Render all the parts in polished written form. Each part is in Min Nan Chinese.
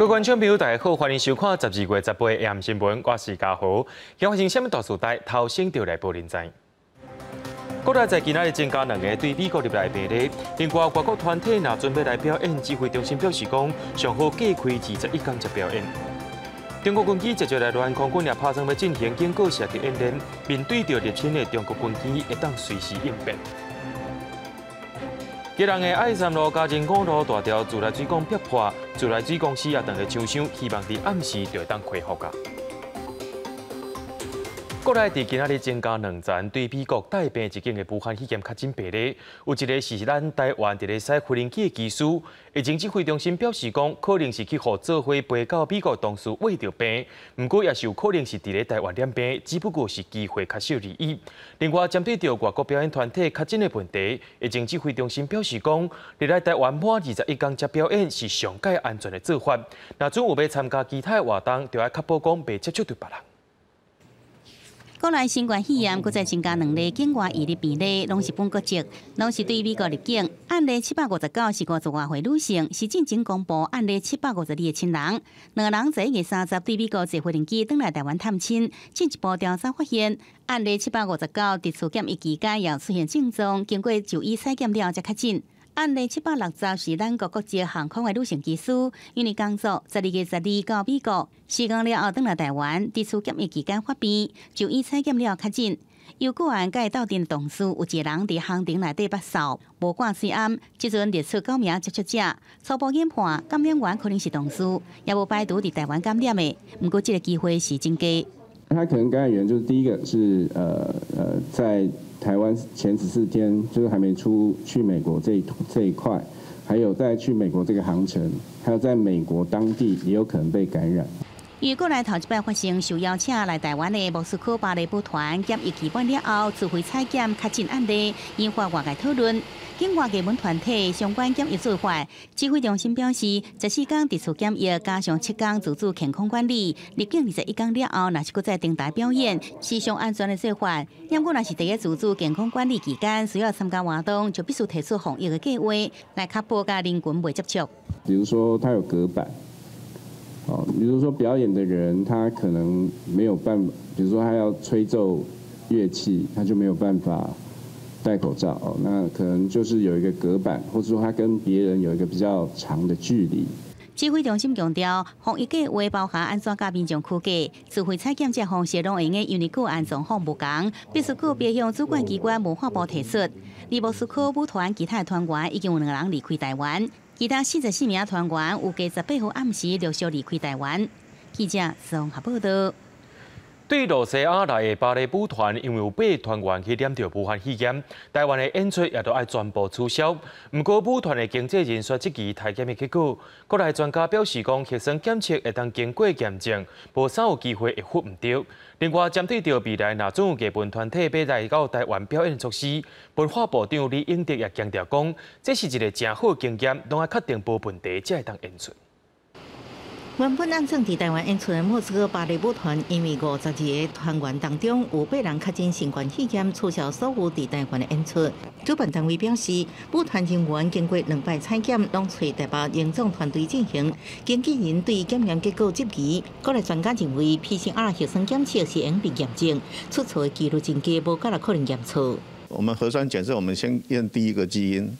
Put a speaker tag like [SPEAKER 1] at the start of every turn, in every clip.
[SPEAKER 1] 各位觀眾朋友，大家好，歡迎收看12月18 AM 新聞，我是嘉豪。今發生啥物大事代，頭先就來報您知。國內在今仔日增加兩个對美國入來病例，另外外國團體若準備來表演，指揮中心表示講，上好隔開21天才表演。中國軍機接著來亂空軍也拍算欲進行警告射擊演練，面對著入侵的中國軍機，會當隨時應變。基隆的愛三路嘉仁五路大條自來水管爆破，自來水公司也當咧搶修，希望佇暗時就會當恢復啊。國內佇今仔日增加兩層對美國帶病入境的武漢肺炎確診病例，有一个是咱台灣佇咧駛無人機的機師，疫情指揮中心表示講，可能是去予做伙飛到美國同事秽著病，毋過也是有可能是佇咧台灣染病，只不過是機會較少而已。另外，針對著外國表演團體確診的問題，疫情指揮中心表示講，入來台灣滿21天才表演是上蓋安全的做法。若準有欲參加其他的活動，就愛確保講袂接觸著別人。
[SPEAKER 2] 國內新冠肺炎閣再增加兩例境外移入病例，攏是本國籍，攏是對美國入境。案例759是50外歲女性，是進前公布案例752的親人。兩个人在1月30對美國坐飛機轉來台灣探親，進一步調查發現，案例759佇厝檢疫期間也出現症狀，經過就醫採檢了後才確診。案例760是咱國國籍航空的女性機師，因為工作12月12到美國，4工了後轉來台灣，佇厝檢疫期間發病，就醫採檢了後確診。由個案佮伊鬥陣同事有一个人佇航程內底捌嗽，無掛喙罨，這陣列出九名接觸者，初步研判感染源可能是同事，也無排除佇台灣感染的，毋過這个機會是真低。
[SPEAKER 3] 他可能感染源就是第一個是在台灣前14天，就是還沒出去美國這一塊，還有在去美國這個航程，還有在美國當地也有可能被感染。
[SPEAKER 2] 因國內頭一擺發生受邀請來台灣的莫斯科芭蕾舞團檢疫期滿了後，自費採檢確診案例，引發外界討論。境外藝文團體相關檢疫做法，指揮中心表示，14天佇厝檢疫，加上7天自主健康管理，入境21天了後，若是閣再登台表演，是上安全的做法。毋過，若是佇咧自主健康管理期間需要參加活動，就必須提出防疫的計劃，來確保佮人群袂接觸。
[SPEAKER 3] 比如說，它有隔板。哦，比如說表演的人，他可能沒有辦法，比如說他要吹奏樂器，他就沒有辦法戴口罩哦，那可能就是有一個隔板，或者說他跟別人有一個比較長的距離。
[SPEAKER 2] 指揮中心強調，防疫計劃包含按怎佮民眾區隔、自費採檢這方式，攏會用，因為個案狀況無仝，必須個別向主管機關文化部提出。而莫斯科舞團其他團員已經有兩個人離開台灣。其他44名團員預計18號暗時陸續離開台灣。記者綜合報道。
[SPEAKER 1] 對露西亞來的芭蕾舞團，因為有八團員去染著武漢肺炎，台灣的演出也都愛全部取消。毋過舞團的經紀人煞質疑篩檢的結果，國內專家表示講，核酸檢測會當經過驗證，無啥有機會會唬毋著。另外，針對著未來若準有藝文團體欲來到台灣表演措施，文化部長李永得也強調講，這是一个誠好經驗，攏愛確定無問題才會當演出。
[SPEAKER 4] 原本按算佇台灣演出的莫斯科芭蕾舞團，因為52个團員當中有八人確診新冠肺炎，取消所有佇台灣的演出。主辦單位表示，舞團人員經過兩擺採檢，攏揣台北榮總團隊進行。經紀人對檢驗結果質疑，國內專家認為 PCR 核酸檢測是會被驗證，出錯的幾率真低，無可能驗錯。
[SPEAKER 5] 我們核酸檢測，我們先驗第一個基因。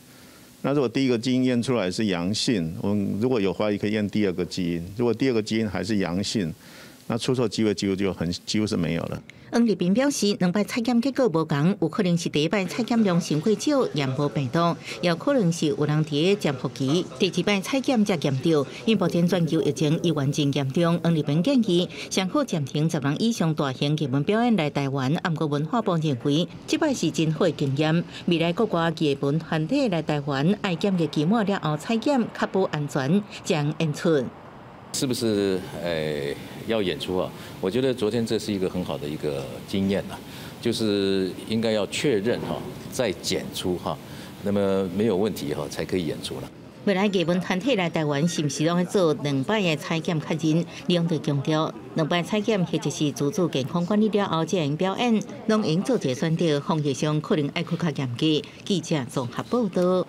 [SPEAKER 5] 那如果第一個基因驗出來是陽性，我們如果有懷疑，可以驗第二個基因。如果第二個基因還是陽性，那出錯機會幾乎就很幾乎是沒有了。
[SPEAKER 4] 黃立斌表示，兩擺採檢結果無仝，有可能是第一擺採檢量傷過少，驗無病毒，也可能是有人佇咧潛伏期，第二擺採檢才驗著。因目前全球疫情依然真嚴重，黃立斌建議，上好暫停10人以上大型藝文表演來台灣。毋過文化部認為，這擺是真好的經驗，未來國外藝文團體來台灣，愛檢疫期滿了後採檢，確保安全，才演出。
[SPEAKER 6] 是不是要演出啊？我覺得昨天這是一個很好的一個經驗啦，就是應該要確認哈，再檢出哈，那麼沒有問題哈，才可以演出了。
[SPEAKER 4] 未來藝文團體來台灣，是毋是攏愛做兩擺的採檢確認？李永得強調，兩擺採檢或者是自主健康管理了後才會表演，攏應做一個選擇，防疫上可能愛閣較嚴格。記者綜合報道。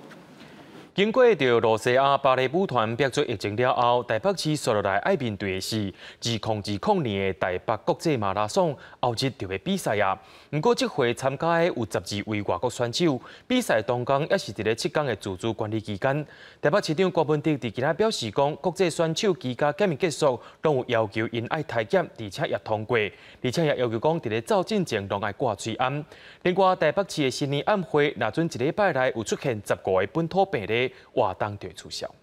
[SPEAKER 1] 經過著露西亞芭蕾舞團爆出疫情了後，台北市紲落來愛面對的是2020年的台北國際馬拉松後日就欲比賽啊。毋過這回參加的有12位外國選手，比賽當工猶是佇咧7工的自主管理期間。台北市長柯文哲佇今仔表示講，國際選手居家檢疫結束，攏有要求𪜶愛篩檢，而且也通過，而且也要求講佇咧走進前攏愛掛喙罨。另外，台北市的新年晚會，若準一禮拜內有出現15個本土病例，活動就會取消。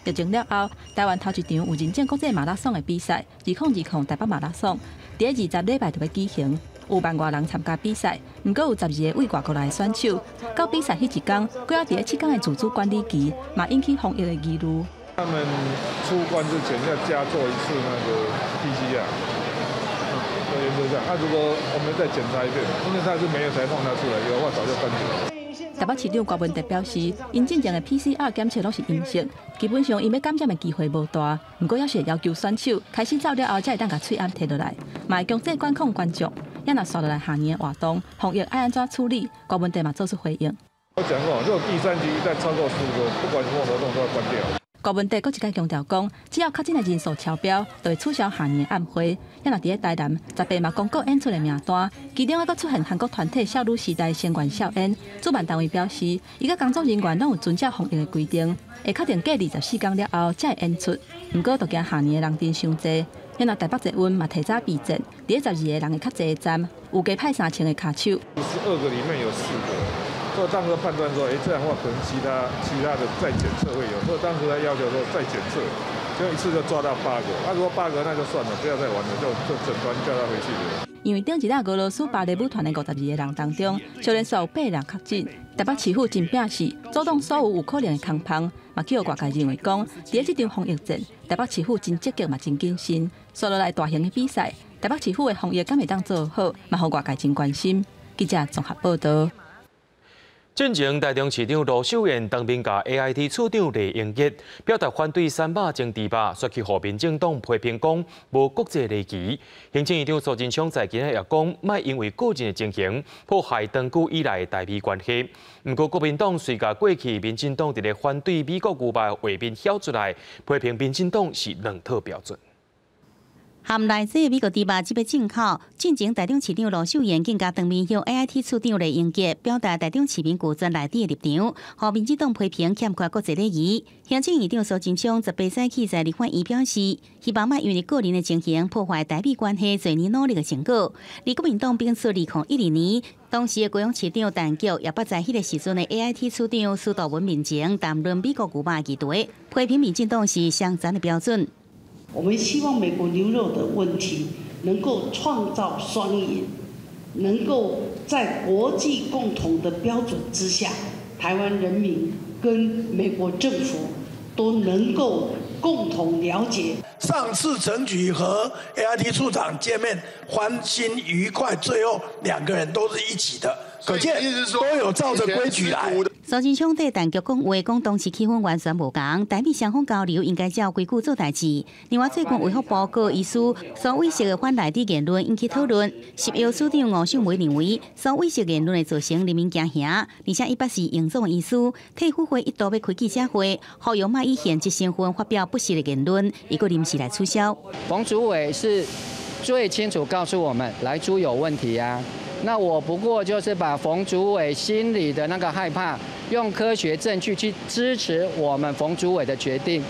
[SPEAKER 7] 疫情了後，台灣頭一場有認證國際馬拉松的比賽，2020台北馬拉松，佇20禮拜就欲舉行，有萬外人參加比賽。毋過有12個對外國來的選手，到比賽彼一工，閣猶佇咧7工的自主管理期，嘛引起防疫的疑慮。
[SPEAKER 8] 他們出關之前要加做一次那個 PCR，原則上，如果我們再檢查一遍，因為他是沒有才放他出來，有的話早就關起來。
[SPEAKER 7] 台北市長柯文哲表示，𪜶進前的 PCR 檢測攏是陰性，基本上𪜶欲感染的機會無大。毋過猶是會要求選手開始走了後，才會當共喙罨提落來，嘛會強制管控觀眾。猶若紲落來下年的活動，防疫愛按怎處理？柯文哲嘛做出回應。
[SPEAKER 8] 我講過，如果第三級一旦超過15個，不管什麼活動都要關掉。
[SPEAKER 7] 柯文哲閣一擺強調講，只要確診的人數超標，就會取消下年的晚會。猶若佇咧台南，18嘛公告演出的名單，其中猶閣出現韓國團體少女時代成員孝恩。主辦單位表示，伊佮工作人員攏有遵照防疫的規定，會確定過24工了後才會演出。毋過，就驚下年的人陣傷濟。猶若台北捷運嘛提早備戰，佇咧12個人會較濟的站，有加派3000个跤手。
[SPEAKER 8] 12個裡面有4個。所以當時判斷說，哎，這樣的話可能其他的再檢測會有，所以當時他要求說再檢測，就一次就抓到八個。那如果八個那就算了，不要再玩了，就整團叫他回去。
[SPEAKER 7] 因為頂一禮俄羅斯芭蕾舞團的52個人當中，相連續有八人確診。台北市府真摒是阻擋所有有可能的空芳，嘛去予外界認為講，佇咧這場防疫戰，台北市府真積極嘛真謹慎。紲落來大型的比賽，台北市府的防疫敢會當做好，嘛予外界真關心。記者綜合報導。
[SPEAKER 1] 進前台中市長盧秀燕當面共 AIT 處長酈英傑表達反對三肉蒸豬肉，煞去予民進黨批評講無國際禮儀。行政院長蘇貞昌在今仔日也講，莫因為個人的情形破壞長久以來的台美關係。毋過國民黨隨共過去民進黨佇咧反對美國牛肉畫面曉出來，批評民進黨是兩套標準。
[SPEAKER 2] 含內製美國豬肉這欲進口，進前台中市長盧秀燕更加當面向 AIT 處長酈英傑表達台中市民拒絕內地的立場，予民進黨批評欠缺國際禮儀。行政院長蘇貞昌18早起在立法院表示，希望莫因為個人的情形破壞台美關係濟年努力的成果。而國民黨秉持2012年，當時的高雄市長陳菊也捌在彼个時陣的 AIT 處長司徒文面前談論美國牛肉議題，批評民進黨是雙重的標準。
[SPEAKER 9] 我們希望美國牛肉的問題能夠創造雙贏，能夠在國際共同的標準之下，台灣人民跟美國政府都能夠共同了解。
[SPEAKER 10] 上次陳菊和 AIT 處長見面，歡欣愉快，最後兩個人都是一起的，可見都有照着規矩來。
[SPEAKER 2] 蘇貞昌對陳菊講話，講當時氣氛完全無仝，台美雙方交流應該照規矩做代誌。另外，最近衛福部告醫師蘇偉適的反內地言論引起討論。食藥署長吳秀梅認為，蘇偉適言論會造成人民驚嚇，而且伊捌是榮總醫師，退輔會一度欲開記者會，呼籲莫以現職身份發表不實的言論，伊閣臨時來取消。
[SPEAKER 11] 馮主委是最清楚告訴我們，萊豬有問題啊。那我不過就是把馮主委心裡的那個害怕，用科學證據去支持我們馮主委的決定。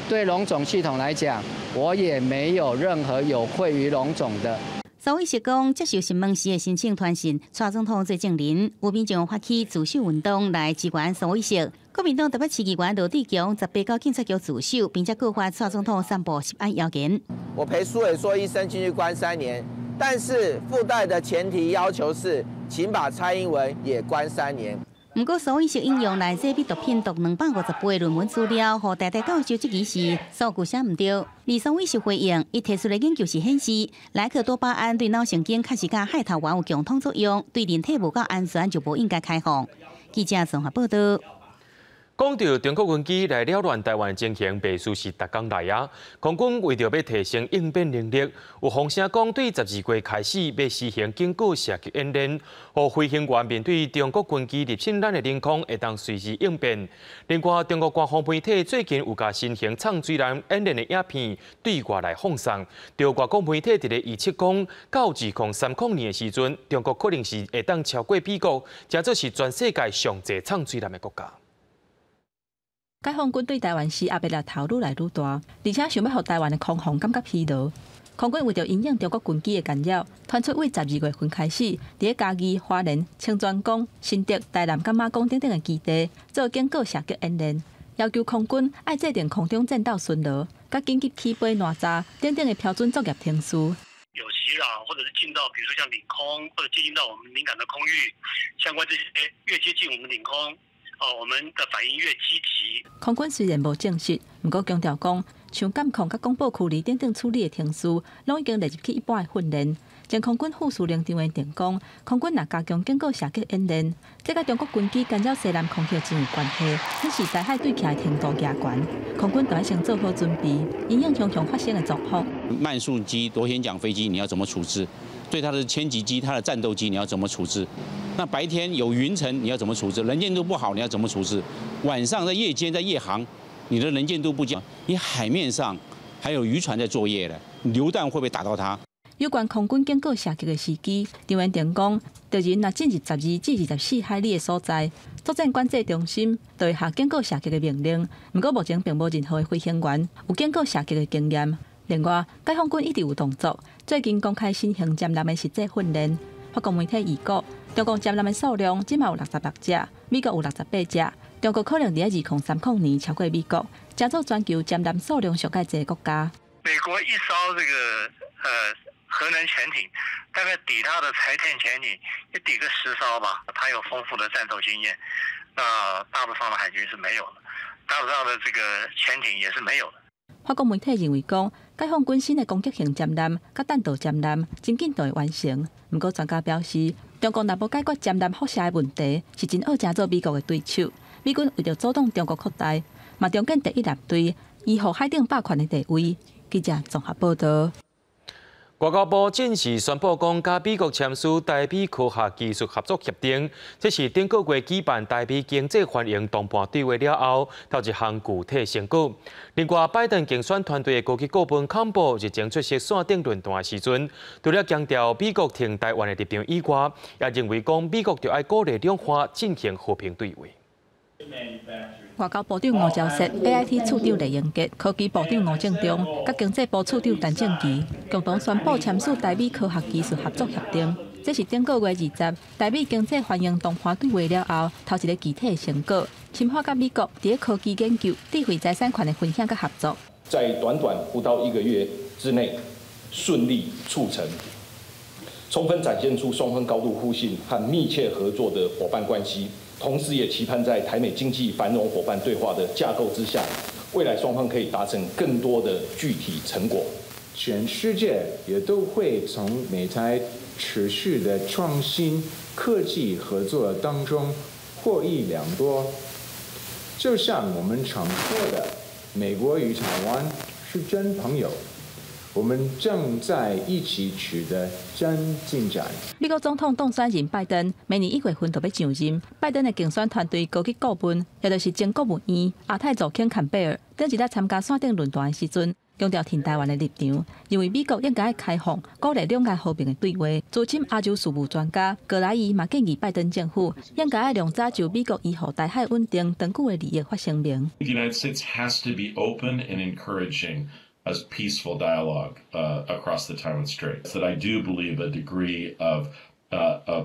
[SPEAKER 11] 對榮總系統來講，我也沒有任何有愧於榮總的。
[SPEAKER 2] 蘇偉適講，接受詢問時的申請傳訊，蔡總統做證人，有民眾發起自首運動來支援蘇偉適。國民黨台北市議員羅智強18到警察局自首，並且告發蔡總統散布食安謠言。
[SPEAKER 12] 我陪蘇偉說醫生進去關3年，但是附帶的前提要求是，請把蔡英文也關三年。
[SPEAKER 2] 毋過，蘇偉適引用內製比毒品毒250倍論文資料，予台大教授質疑是數據寫毋對。而蘇偉適回應，伊提出的研究是顯示，萊克多巴胺對腦神經確實佮海頭丸有共通作用，對人體無夠安全就無應該開放。記者綜合報導。
[SPEAKER 1] 講著中國軍機來擾亂台灣情形，袂輸是逐工來啊。空軍為著欲提升應變能力，有風聲講對12月開始欲實行警告射擊演練，予飛行員面對中國軍機入侵咱的領空，會當隨時應變。另外，中國官方媒體最近有共新型藏水艦演練的影片對外來放送，著外國媒體佇咧預測講，到2030年的時陣，中國可能是會當超過美國，成做是全世界上濟藏水艦的國家。
[SPEAKER 7] 解放軍對台灣施壓的力頭愈來愈大，而且想欲予台灣的空防感覺疲勞。空軍為著因應中國軍機的干擾，傳出對12月份開始，佇咧嘉義、花蓮、清泉崗、新竹、台南佮馬公等等的基地做警告射擊演練，要求空軍愛制定空中戰鬥巡邏、佮緊急起飛攔閘等等的標準作業程序。
[SPEAKER 13] 有襲擾，或者是進到，比如說像領空，或者接近到我們敏感的空域，相關這些越接近我們領空，哦，我們的反應越積極。
[SPEAKER 7] 空軍雖然無證實，毋過強調講，像監控佮廣播驅離等等處理的程序，攏已經列入去一般的訓練。前空軍副司令張維定講，空軍若加強警告射擊演練，這佮中國軍機干擾西南空域真有關係，顯示台海對抗的程度加懸。空軍著愛先做好準備，因應常常發生的狀況。
[SPEAKER 14] 慢速機、螺旋槳飛機，你要怎麼處置？對它的殲擊機、它的戰鬥機，你要怎麼處置？那白天有雲層，你要怎麼處置？能見度不好，你要怎麼處置？晚上在夜間在夜航，你的能見度不佳，你海面上還有漁船在作業的，榴彈會不會打到它？
[SPEAKER 7] 有關空軍警告射擊的時機，張元定講，敵人若進入12至24海里的所在，作戰管制中心就會下警告射擊的命令。毋過目前並無任何的飛行員有警告射擊的經驗。另外，解放軍一直有動作，最近公開新型艦艦的實際訓練。法國媒體預估，中國艦艦的數量這馬有66隻，美國有68隻。中國可能佇2030年超過美國，成做全球艦艦數量上蓋濟的國家。
[SPEAKER 13] 美國一艘這個核能潛艇，大概抵它的柴電潛艇，也抵個10艘吧。它有豐富的戰鬥經驗，那大陸上的海軍是沒有的，大陸上的這個潛艇也是沒有的。
[SPEAKER 7] 法國媒體認為講，解放軍新的攻擊型艦艦佮彈道艦艦真緊就會完成。毋過專家表示，中國若無解決艦艦輻射的問題，是真惡成做美國的對手。美軍為著阻擋中國擴大，嘛重建第一艦隊，依護海頂霸權的地位。記者綜合報導。
[SPEAKER 1] 外交部正式宣布講，佮美國簽署台美科學技術合作協定，這是頂個月舉辦台美經濟繁榮當盤對話了後，頭一項具體成果。另外，拜登競選團隊的高級顧問坎布日前出席線頂論壇的時陣，除了強調美國挺台灣的立場以外，也認為講美國著愛鼓勵兩岸進行和平對話。
[SPEAKER 7] 外交部長吳釗燮、AIT 次長酈英傑、科技部長吳政忠、佮經濟部次長陳正祺共同宣布簽署台美科學技術合作協定。這是頂個月20台美經濟繁榮當盤對話了後，頭一个具體的成果，深化佮美國佇科技研究、智慧財產權的分享佮合作。
[SPEAKER 15] 在短短不到一個月之內，順利促成，充分展現出雙方高度互信和密切合作的夥伴關係。同時，也期盼在台美經濟繁榮夥伴對話的架構之下，未來雙方可以達成更多的具體成果。
[SPEAKER 3] 全世界也都會從美台持續的創新科技合作當中獲益良多。就像我們常說的，美國與台灣是真朋友。我們正在一起取得真進展。
[SPEAKER 7] 美國總統當選人拜登明年1月份就欲上任。拜登的競選團隊高級顧問，也就是前國務院亞太助卿坎貝爾，頂一日參加線頂論壇的時陣，強調挺台灣的立場，認為美國應該開放，鼓勵兩岸和平的對話。資深亞洲事務專家葛萊儀嘛建議拜登政府應該愛量早就美國維護台海穩定長久的利益發聲明。
[SPEAKER 16] The United States has to be open and encouraging a peaceful dialogue across the Taiwan Strait. That I do believe a degree of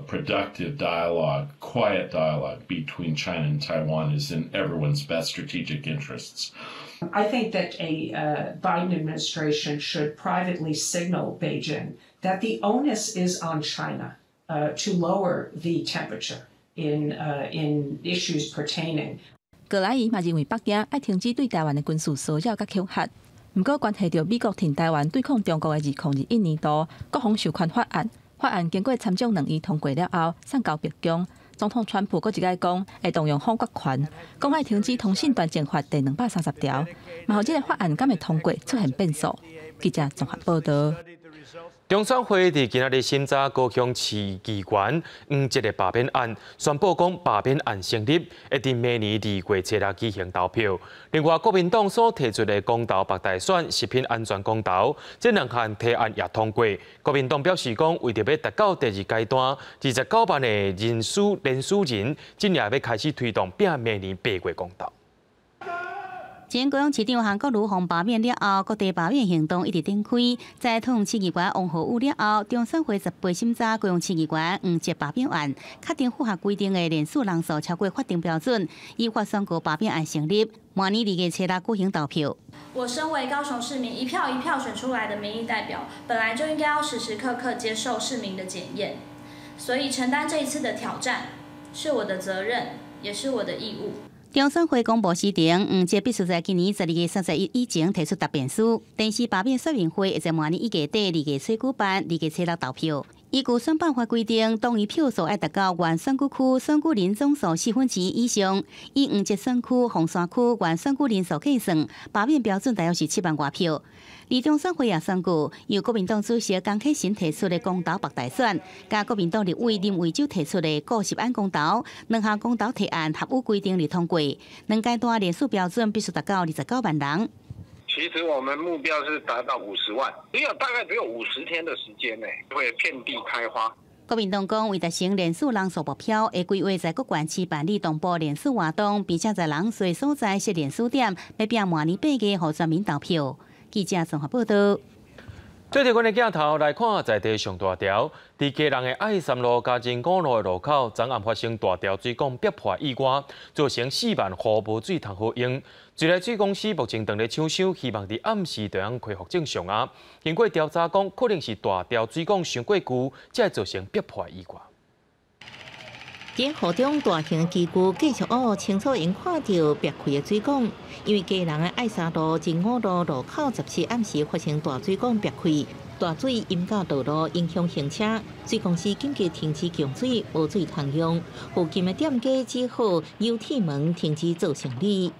[SPEAKER 16] productive dialogue, quiet dialogue between China and Taiwan is in everyone's best strategic interests.
[SPEAKER 17] I think that a Biden administration should privately signal Beijing that the onus is on China to lower the temperature in issues pertaining.
[SPEAKER 7] 葛萊儀嘛認為北京愛停止對台灣的軍事騷擾佮恐嚇。毋過，關係著美國挺台灣對抗中國的2021年度國防授權法案，法案經過參眾兩院通過了後，送交白宮。總統川普閣一擺講會動用否決權，講愛停止通信斷證法第230條，嘛予這个法案敢會通過出現變數。記者綜合報導。
[SPEAKER 1] 中選會佇今仔日審查高雄市議員黃捷的罷免案，宣布講罷免案成立，會佇明年2月7日舉行投票。另外，國民黨所提出的公投北大選食品安全公投，這兩項提案也通過。國民黨表示講，為著欲達到第二階段29萬的人數連署人，今夜欲開始推動，拼明年8月公投。
[SPEAKER 2] 前高雄市長韓國瑜予罷免了後，各地罷免行動一直展開。在桃園市議員王浩宇了後，中選會18審查高雄市議員黃捷罷免案，確定符合規定的連署人數超過法定標準，依法宣告罷免案成立。明年2月7日舉行投票。
[SPEAKER 18] 我身為高雄市民一票一票選出來的民意代表，本來就應該要時時刻刻接受市民的檢驗，所以承擔這一次的挑戰是我的責任，也是我的義務。
[SPEAKER 2] 中選會公布時程，黃捷必須在今年12月31以前提出答辯書。電視罷免說明會會在明年1月底2月初舉辦，2月7日投票。依據選辦法規定，黨員票數愛達到原選舉區選舉人總數1/4以上。以黃捷選區、鳳山區原選舉人數計算，罷免標準大約是7萬外票。而中選會也宣告，由國民黨主席江啟臣提出的公投北大選，佮國民黨立委林為洲提出的顧食安公投，兩項公投提案合依規定而通過。兩階段連署標準必須達到29萬人。
[SPEAKER 19] 其實我們目標是達到50萬，大概只有50天的時間內，會遍地開花。
[SPEAKER 2] 國民黨講，為達成連署人數目標，會規劃在各縣市辦理同步連署活動，並且在人濟所在設連署點，欲拼明年8月予全民投票。記者綜合報導。
[SPEAKER 1] 對著阮的鏡頭來看，在地上大條，佇基隆的愛三路佮仁武路的路口，昨暗發生大條水管煏破意外，造成4萬戶無水通好用。自來水公司目前正咧搶修，希望佇暗時就通恢復正常啊。經過調查講，可能是大條水管傷過舊，才會造成煏破意外。
[SPEAKER 4] 佇雨中大型機具繼續挖，清楚會看著煏開的水管，因為基隆的愛三路、仁武路路口17暗時發生大水管煏開，大水淹到道路，影響行車。水公司緊急停止供水，無水通用。附近的店家只好由鐵門停止做生意。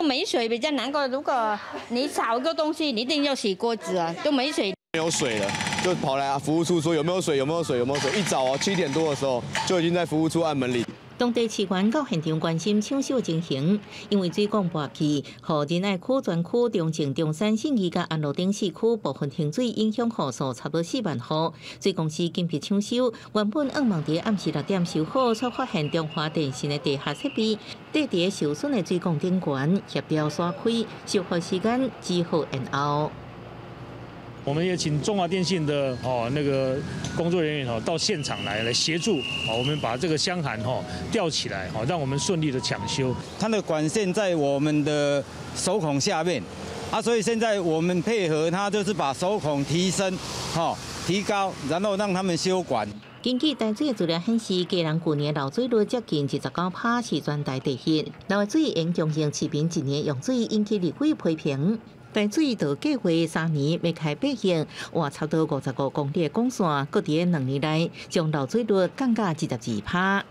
[SPEAKER 20] 沒水比較難過，如果你炒一個東西，你一定要洗鍋子啊，都沒水。
[SPEAKER 21] 沒有水了，就跑來服務處說有沒有水，有沒有水，有沒有水？一早哦7點多的時候就已經在服務處按門鈴。
[SPEAKER 4] 當地市員到現場關心搶修情形，因為水管拔去，予仁愛區全區中正、中山、信義佮安路頂四區部分停水，影響戶數差不多4萬戶。水公司緊急搶修，原本向望佇暗時6點修好，卻發現中華電信的地下設備綴佇受損的水管頂懸，協調徙開，修復時間只好延後。
[SPEAKER 22] 我們也請中華電信的哦那個工作人員哦到現場來協助，我們把這個箱涵哈吊起來，好讓我們順利的搶修。
[SPEAKER 23] 它的管線在我們的手孔下面，啊，所以現在我們配合它，就是把手孔提升，提高，然後讓他們修管。
[SPEAKER 4] 根據台水的資料顯示，基隆舊年漏水率接近29%，是全台第一。漏水嚴重性市民一年用水引起立委批評。台水就計劃3年欲開8億，挖差不多55公里的管線，閣佇2年內將漏水率降到22%。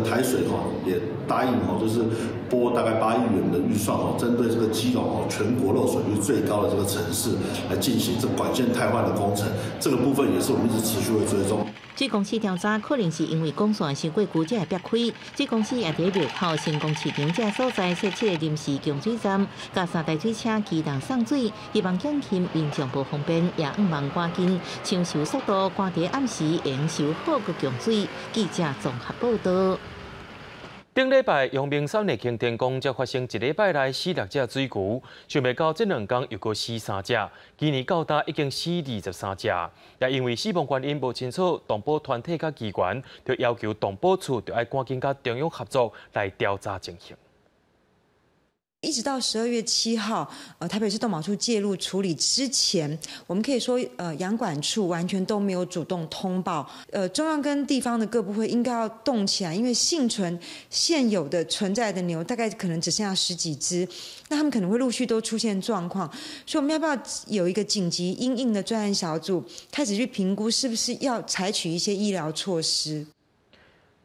[SPEAKER 24] 台水哈也答應哈，就是撥大概8億元的預算哦，針對這個基隆哦全國漏水率最高的這個城市來進行這管線汰換的工程，這個部分也是我們一直持續會追蹤。
[SPEAKER 4] 水公司調查，可能是因為管線傷過舊才會煏開。水公司也佇廟口成功市場這所在設置臨時供水站，佮三台水車機動送水，希望減輕民眾無方便，也向望趕緊搶修速度，趕佇暗時會修好閣供水。記者綜合報導。
[SPEAKER 1] 頂禮拜陽明山的擎天崗才發生一禮拜內死六隻水龜，想袂到這兩工又閣死三隻，今年到今已經死23隻。也因為死亡原因無清楚，動保團體佮機關就要求動保處著愛趕緊佮中央合作來調查情形。
[SPEAKER 25] 一直到12月7號，台北市動保處介入處理之前，我們可以說，養管處完全都沒有主動通報。中央跟地方的各部會應該要動起來，因為倖存現有的存在的牛大概可能只剩下十幾隻，那他們可能會陸續都出現狀況，所以我們要不要有一個緊急因應的專案小組，開始去評估是不是要採取一些醫療措施？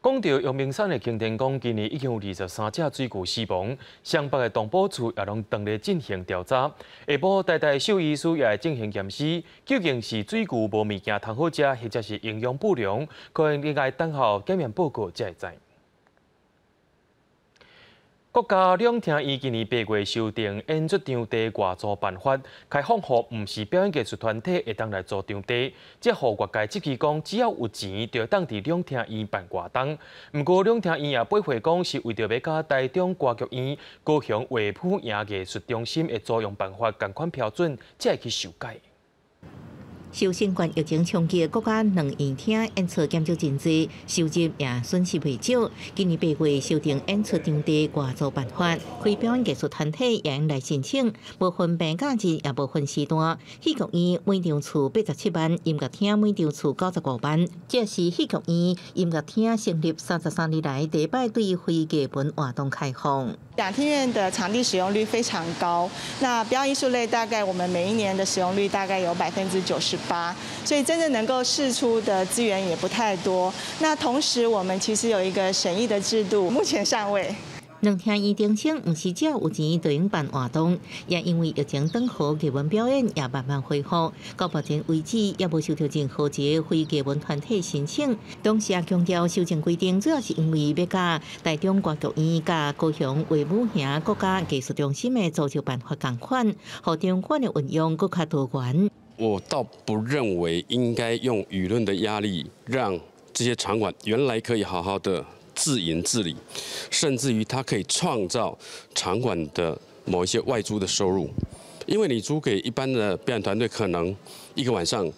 [SPEAKER 1] 講到陽明山的擎天崗，今年已經有23隻水牛死亡，雙北的動保處也攏當咧進行調查。下晡台大獸醫師也會進行驗屍，究竟是水牛無物件通好食，或者是營養不良，可能應該等候檢驗報告才會知。國家兩廳院今年8月修訂演出場地外租辦法，開放予毋是表演藝術團體會當來租場地，這予外界質疑講，只要有錢就當佇兩廳院辦活動。毋過兩廳院也駁回講，是為著欲佮台中歌劇院、高雄衛武營藝術中心的租用辦法仝款標準，才會去修改。
[SPEAKER 4] 受新冠疫情衝擊，國家兩院廳演出減少真濟，收入也損失袂少。今年8月修訂演出場地外租辦法，非表演藝術團體會用來申請，無分病假日，也無分時段。戲劇院每場次87萬，音樂廳每場次95萬。這是戲劇院音樂廳成立33年來第一擺對非藝文活動開放。
[SPEAKER 5] 兩廳院的場地使用率非常高，那表演藝術類大概我們每一年的使用率大概有98%，所以真正能夠釋出的資源也不太多。那同時，我們其實有一個審議的制度，目前尚未。
[SPEAKER 4] 兩廳院聲稱，毋是只要有錢就用辦活動，也因為疫情轉好，藝文表演也慢慢恢復。到目前為止，也無收到任何一個非藝文團體申請。同時也強調，修正規定主要是因為欲佮台中歌劇院佮高雄衛武營國家藝術中心的租借辦法仝款，予場館的運用閣較多元。
[SPEAKER 6] 我倒不認為應該用輿論的壓力，讓這些場館原來可以好好的自營自理，甚至於它可以創造場館的某一些外租的收入，因為你租給一般的表演團隊，可能一個晚上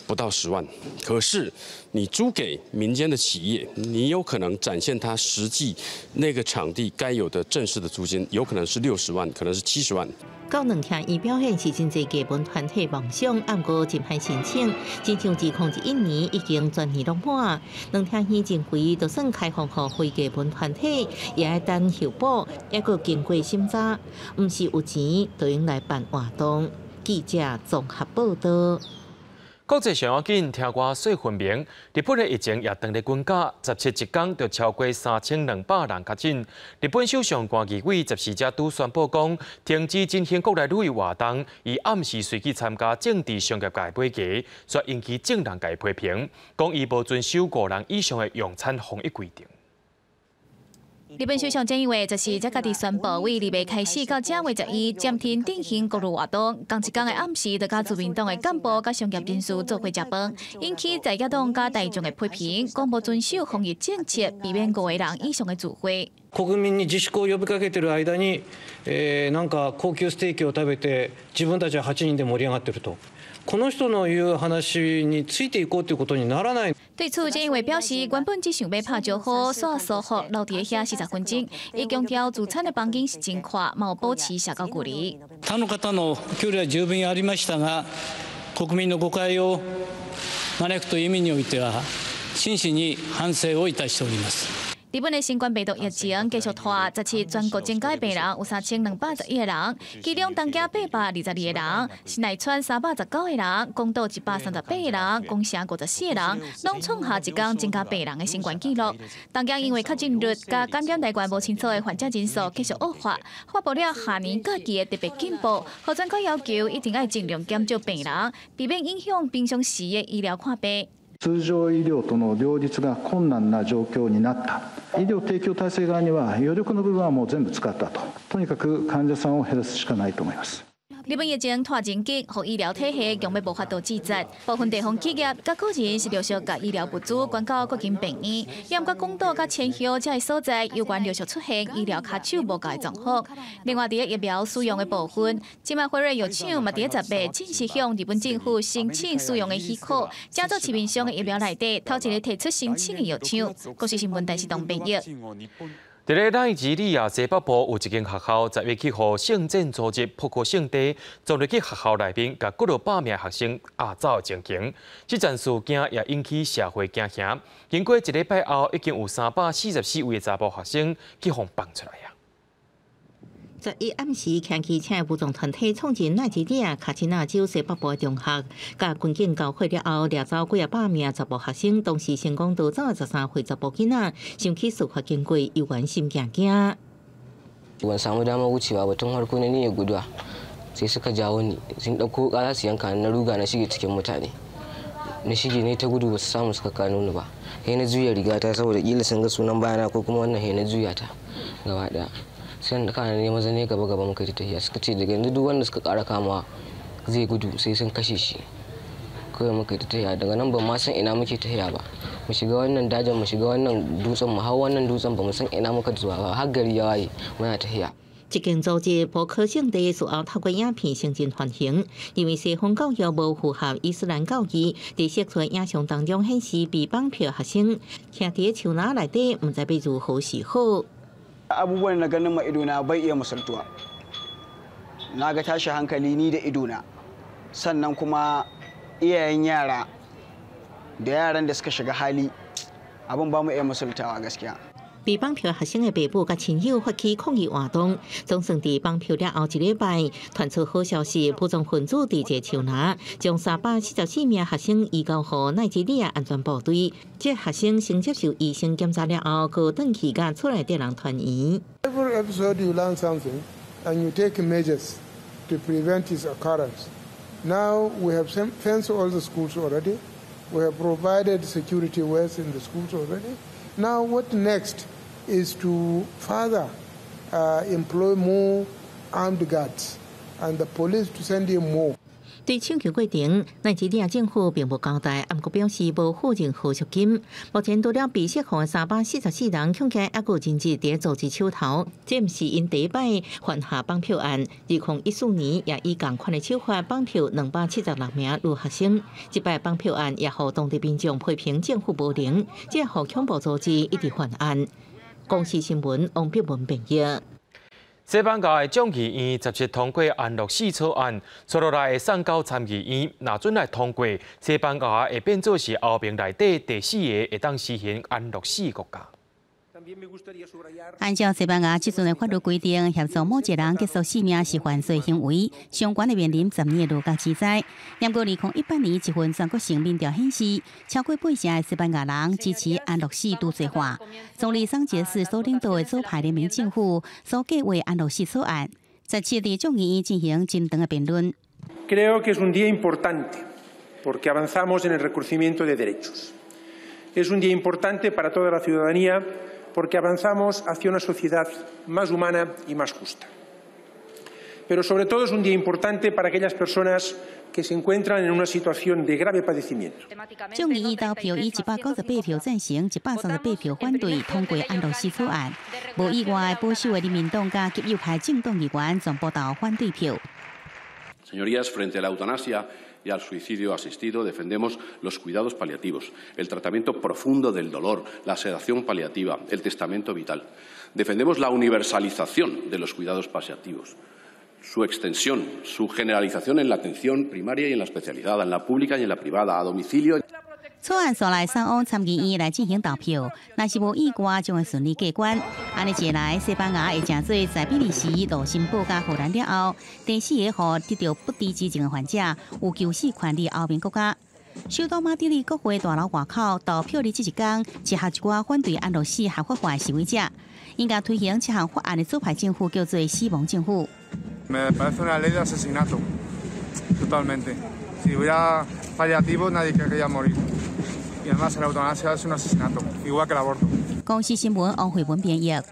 [SPEAKER 6] 不到10萬，可是你租給民間的企業，你有可能展現它實際那個場地該有的正式的租金，有可能是60萬，可能是70萬。
[SPEAKER 4] 到兩廳院表演是真濟藝文團體夢想，毋過真歹申請。親像2011年已經全年攏滿，兩廳院認為就算開放予非藝文團體，也愛等候補，猶閣經過審查，毋是有錢就用來辦活動。記者綜合報道。
[SPEAKER 1] 國際上要緊，聽歌說分明。日本的疫情也當咧滾加，17一工就超過3200人確診。日本首相菅義偉14才拄宣布講，停止進行國內旅遊活動，伊暗時隨去參加政治商業界買雞，煞引起眾人共批評，講伊無遵守五人以上的用餐防疫規定。
[SPEAKER 8] 日本首相菅義偉14才家己宣布，對2月開始到正月11暫停進行國旅活動。仝一工的暗時，就佮自民黨的幹部佮商業人士做伙食飯，引起在野黨佮大眾的批評，講無遵守防疫政策，避免五個人以上的聚會。
[SPEAKER 9] 国民に自粛を呼びかけている間に、なんか高級ステーキを食べて自分たちは8人で盛り上がっていると。この人の言う話についていこうということにならない。
[SPEAKER 8] 對此，菅義偉表示，原本只想欲拍招呼，煞疏忽留佇遐40分鐘。伊強調，聚餐的房間是真闊，嘛有保持社交距離。
[SPEAKER 9] 他の方の距離は十分ありましたが、国民の誤解を招くという意味においては、真摯に反省をいたしております。
[SPEAKER 8] 日本的新冠病毒疫情繼續拖，17全國增加病人有3211個人，其中東京822個人，神奈川319個人，廣島138個人，宮城54個人，攏創下一工增加病人的新冠紀錄。東京因為確診率佮感染來源無清楚的患者人數繼續惡化，發布了跨年假期的特別警報，予全國要求一定愛盡量減少病人，避免影響平常時的醫療看病。
[SPEAKER 10] 通常医療との両立が困難な状況になった。医療提供体制側には余力の部分はもう全部使ったと。とにかく患者さんを減らすしかないと思います。
[SPEAKER 8] 日本疫情拖真緊，予醫療體系強欲無法度支持，部分地方企業佮個人是陸續共醫療物資捐到國營病院，也毋過廣島佮千葉這个所在有關陸續出現醫療跤手無夠的狀況。另外，佇咧疫苗使用的部分，這擺輝瑞藥廠嘛佇咧10月正式向日本政府申請使用的許可，成做市面上的疫苗內底頭一个提出申請的藥廠。國視新聞電視東編譯。
[SPEAKER 1] 佇咧奈及利亞西北部有一間學校，10日去予聖戰組織波科聖地衝入去學校內面，共幾落百名學生押走的情形。這件事件也引起社會驚嚇。經過一禮拜後，已經有344位的查埔學生去予放出來啊。
[SPEAKER 4] 11暗時，騎機車武裝團體衝進奈及利亞卡奇納州西北部的中學，共軍警交火了後，掠走幾仔百名查埔學生，當時成功逃走的13歲查埔囡仔，想起事發經過，猶原心驚驚。
[SPEAKER 11] Ban samu damar wucewa ba tun farko na niyyar guduwa sai suka jawo ni sun ɗauko wuƙa za su yanka na ruga na shige cikin mutane na shige ne ta gudu ba su samu suka kano ni ba sai na juya rigata saboda kila sun ga sunan bayana ko kuma wannan sai na juya ta gaba ɗaya sai da kana ne maza ne gaba gaba muka yi tafiya suka ce daga yanzu duk wanda suka ƙara kamawa zai gudu sai sun kashe shi kawai muka yi tafiya daga nan ban ma san ina muke tafiya ba mu shiga wannan dajin mu shiga wannan dutsen mu hau wannan dutsen ba mu san ina muka zuwa ba har gari ya waye muna tafiya。
[SPEAKER 4] 這間組織波科聖地事後透過影片承認犯行，認為西方教育無符合伊斯蘭教義。佇釋出影像當中顯示被綁票學生徛佇樹林內底，毋知欲如何是好。
[SPEAKER 12] Abubuwan na ganin ma idona bai iya misaltuwa. Na ga tashi hankali ni da idona. Sannan kuma iyayen yara da yaran da suka shiga hali abin ba mu iya misaltawa gaskiya.
[SPEAKER 4] 被綁票學生的爸母佮親友發起抗議活動，總算佇綁票了後一禮拜，傳出好消息，武裝分子佇一个樹林將344名學生移交予奈及利亞安全部隊。這學生先接受醫生檢查了後，閣轉去佮厝內底人團圓。
[SPEAKER 13] Every episode you learn something, and you take measures to prevent its occurrence. Now we have fenced all the schools already. We have provided security ways in the schools already. Now what next is to further employ more armed guards and the police to send in more.
[SPEAKER 4] 對搶救過程，奈及利亞政府並無交代，毋過表示無付任何贖金。目前除了被釋放的344人，恐驚猶閣有人質佇組織手頭。這毋是𪜶第一擺犯下綁票案。2014年也以仝款的手法綁票276名女學生。這擺綁票案也予當地民眾批評政府無能，這予恐怖組織一直犯案。公視新聞王碧文編譯。
[SPEAKER 1] 西班牙的眾議院17通過安樂死草案，接落來會送交參議院，若准來通過，西班牙會變做是歐盟內底第四个會當實行安樂死的國家。
[SPEAKER 2] 按照西班牙這陣的法律規定，協助某一個人結束性命是犯罪行為，相關會面臨10年的牢獄之災。毋過2018年一份全國性民調顯示，超過8成的西班牙人支持安樂死除罪化。總理桑傑斯所領導的左派聯盟政府所計劃安樂死草案，17佇眾議院進行真長的辯論。
[SPEAKER 14] Creo que es un día importante porque avanzamos en el reconocimiento de derechos. Es un día importante para toda la ciudadanía porque avanzamos hacia una sociedad más humana y más justa. Pero sobre todo es un día importante para aquellas personas que se encuentran en una situación de grave padecimiento.
[SPEAKER 2] 眾議院投票以198票贊成，138票反對通過安樂死草案。無意外，保守的人民黨佮極右派政黨議員全部投反對票。
[SPEAKER 15] Señorías, frente a la eutanasia y al suicidio asistido, defendemos los cuidados paliativos, el tratamiento profundo del dolor, la sedación paliativa, el testamento vital. Defendemos la universalización de los cuidados paliativos, su extensión, su generalización en la atención primaria y en la especializada, en la pública y en la privada, a domicilio.
[SPEAKER 2] 草案煞來送往參議院來進行投票，若是無意外，將會順利過關。按呢一來，西班牙會成做在比利時、盧森堡佮荷蘭了後，第四个予得著不治之症的患者有求死權利歐盟國家。首都馬德里國會大樓外口投票日這一天，集合一寡反對安樂死合法化的示威者，𪜶共推行這項法案的左派政府叫做死亡政府。
[SPEAKER 26] Me parece una ley de asesinato, totalmente. Si hubiera paliativos, nadie querría morir. Y además la eutanasia es un asesinato, igual que el aborto.
[SPEAKER 2] 公視新聞王慧文編譯。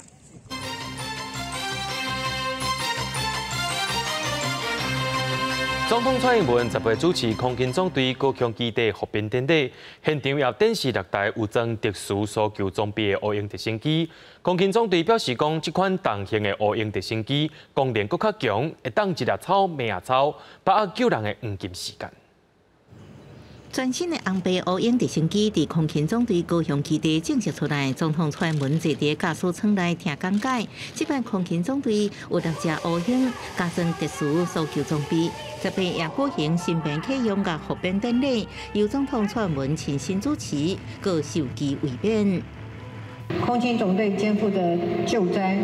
[SPEAKER 1] 總統蔡英文18主持空勤總隊高雄基地復編典禮，現場也展示六台有裝特殊搜救裝備的烏鷹直升機。空勤總隊表示講，這款重型的烏鷹直升機功能閣較強，會當一粒草命草，把握救人的黃金時間。
[SPEAKER 4] 全新的紅白烏鷹直升機佇空勤總隊高雄基地正式出來，總統蔡英文坐佇駕駛艙內聽講解。這擺空勤總隊有六隻烏鷹加裝特殊搜救裝備，18也舉行新兵啟用佮復編典禮，由總統蔡英文親身主持，閣授旗慰勉。
[SPEAKER 3] 空勤總隊肩負著救災、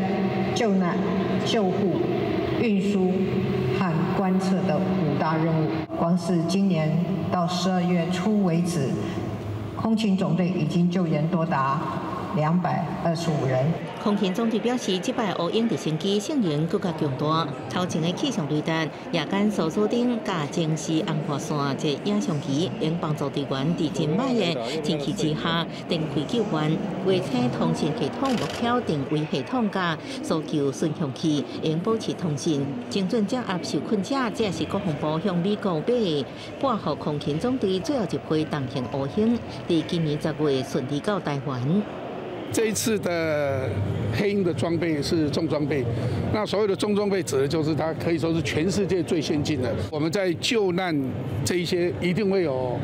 [SPEAKER 3] 救難、救護、運輸和觀測的五大任務。光是今年到12月初為止，空勤總隊已經救援多達225人。
[SPEAKER 4] 空勤總隊表示，這擺烏鷹直升機性能閣較強大，頭前的氣象雷達、夜間搜索燈佮偵視紅外線這影像機，能幫助隊員佇真歹的天氣之下展開救援。衛星通訊系統、目標定位系統佮搜救巡航器，能保持通訊，精準掌握受困者。這是國防部向美國買的撥予空勤總隊最後一批重型烏鷹，佇今年10月順利到台灣。
[SPEAKER 7] 這一次的黑鷹的裝備是重裝備，那所謂的重裝備指的就是它可以說是全世界最先進的。我們在救難這一些一定會有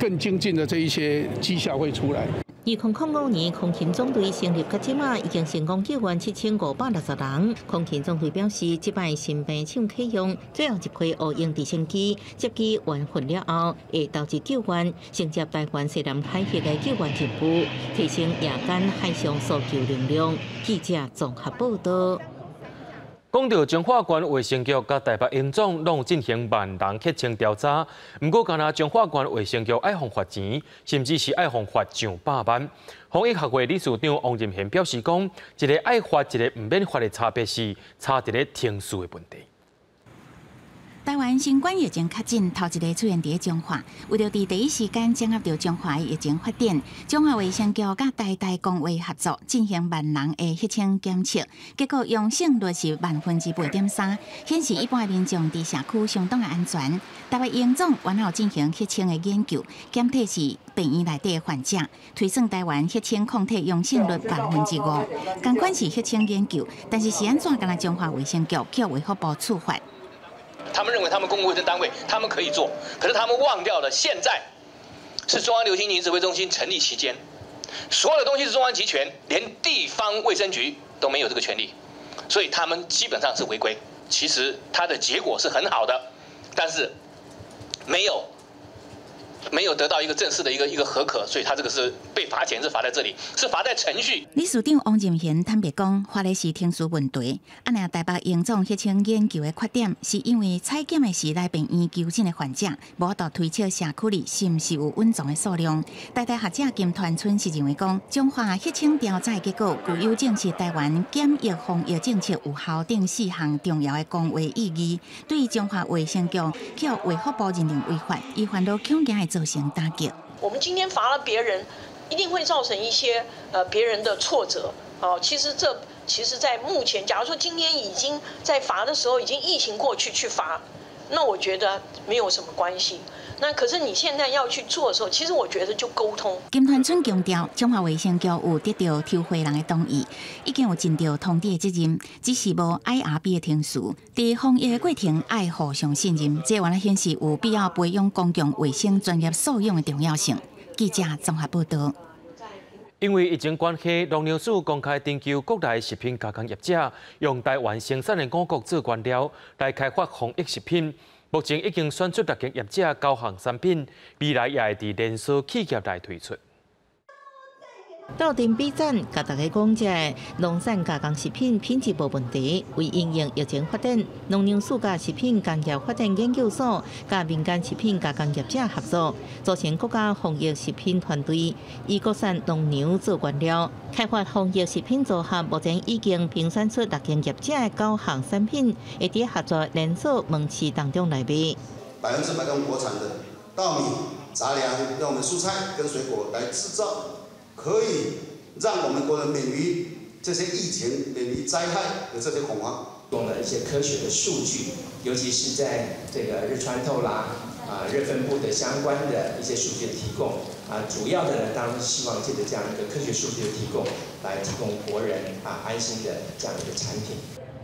[SPEAKER 7] 更精進的這一些績效會出來。
[SPEAKER 4] 2005年，空勤總隊成立到這馬，已經成功救援7560人。空勤總隊表示，這擺新兵廠啟用，最後一批烏鷹直升機接機完訓了後，會投入救援，承接台灣西南海域的救援任務，提升夜間海上搜救能量。記者綜合報道。
[SPEAKER 1] 講到彰化縣衛生局佮台北榮總攏進行萬人血清調查，毋過敢若彰化縣衛生局愛予罰錢，甚至是愛予罰上百萬。防疫學會理事長王任賢表示講，一个愛罰，一个毋免罰的差別是差佇咧程序的問題。
[SPEAKER 2] 台灣新冠疫情確診頭一个出現佇彰化，為著佇第一時間掌握著彰化的疫情發展，彰化衛生局佮台大公衛合作進行萬人的血清檢測，結果陽性率是8.3%，顯示一般民眾佇社區相當的安全。台北榮總原來有進行血清的研究，檢體是病院內底的患者，推算台灣血清抗體陽性率5%。仝款是血清研究，但是是按怎敢若彰化衛生局予衛福部處罰？
[SPEAKER 16] 他們認為他們公共衛生單位，他們可以做，可是他們忘掉了，現在是中央流行疫情指揮中心成立期間，所有的東西是中央集權，連地方衛生局都沒有這個權力，所以他們基本上是違規。其實它的結果是很好的，但是沒有得到一個正式的一個核可，所以他這個是被罰錢，是罰在這裡，是罰在程序。
[SPEAKER 2] 理事長王任賢坦白講，罰的是程序問題。啊，若台北榮總血清研究的缺點，是因為採檢的是來病院求診的患者，無法度推測社區裡是毋是有隱藏的數量。台大學者金團春是認為講，彰化血清調查結果具有證實台灣檢疫防疫政策有效等四項重要的公衛意義。對彰化衛生局予衛福部認定違法，伊煩惱恐驚會造成打擊。
[SPEAKER 17] 我們今天罰了別人，一定會造成一些別人的挫折。哦，其實這其實，在目前，假如說今天已經在罰的時候，已經疫情過去去罰，那我覺得沒有什麼關係。那可是你現在要去做的時候，其實我覺得就溝通。
[SPEAKER 2] 金團春強調，彰化衛生局有得到抽血人的同意，已經有盡著通知的責任，只是無 IRB 的程序。佇防疫的過程愛互相信任，這原來顯示有必要培養公共衛生專業素養的重要性。記者綜合報道。
[SPEAKER 1] 因為疫情關係，農糧署公開徵求國內食品加工業者，用台灣生產的五穀做原料來開發防疫食品。目前已經選出六間業者九項產品，未來也會佇連鎖企業來推出。
[SPEAKER 4] 鬥陣比讚，共大家講，這農產加工食品品質無問題。為因應疫情發展，農糧署佮食品工業發展研究所佮民間食品加工業者合作，組成國家防疫食品團隊，以國產農糧做原料，開發防疫食品組合。目前已經評選出六間業者的九項產品，會佇合作連鎖門市當中來賣。
[SPEAKER 18] 100%用國產的稻米、雜糧，用我們蔬菜跟水果來製造。可以讓我們國人免於這些疫情、免於災害的這些恐慌。
[SPEAKER 19] 提供了一些科學的數據，尤其是在這個熱穿透啦、熱分布的相關的一些數據的提供啊，主要的呢，當然是希望借著這樣一個科學數據的提供，來提供國人安心的這樣一個產品。